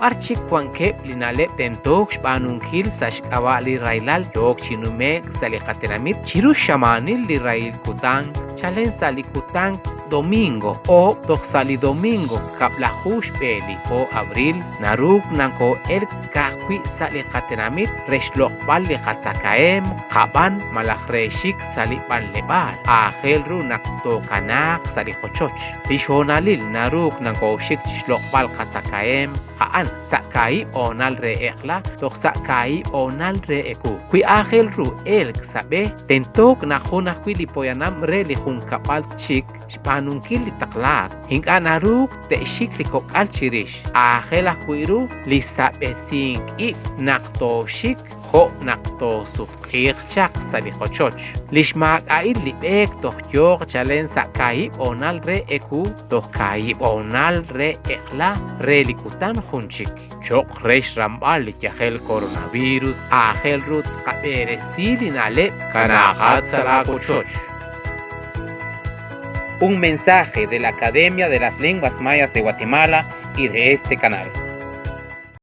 B'ar chik wankeb' li na'leb' tentook xb'aanunkil sa' xk'ab'a' li rahilal yook chi nume'k sa' li qatenamit chiru xxamaanil li rahil kutank chalen sa' li kutank domingo oob' toj sa' li domingo kab'laju xb'e li po abril naruuk nakoo'elk ka'ajwi' sa' li qatenamit re xloq'b'al li qatzakahemq, qab'an malaj re xik sa' li b'anleb'aal. Aajel ru naq tookanaaq sa' li qochoch. Li xhoonalil naruuk nakooxik chi xloq'b'al qatzakahemq a'an sa' kaahib' hoonal re eq'la toj sa' kaahib' hoonal re ewu. Wi aajel ru elk sa' b'e, tentook naq jun ajwi' li poyanam re li junkab'al txik xb'aanunkil li taqlaak. Ink'a' naruuk te'xik li kok'al chirix. Aajel ajwi' ru li sab'esink ib' naq tooxik jo' naq toosutq'iiq chaq sa' li qochoch. Li xmaak'a'il li b'eek toj yooq chalen sa' kaahib' hoonal re ewu toj kaahib' hoonal re eq'la re li kutan jun chik. Cho'q re xramb'al li yajel coronavirus, aajel ru tqab'eresi li na'leb' kanaaqat sa' laawochoch. Un mensaje de la Academia de las Lenguas Mayas de Guatemala y de este canal.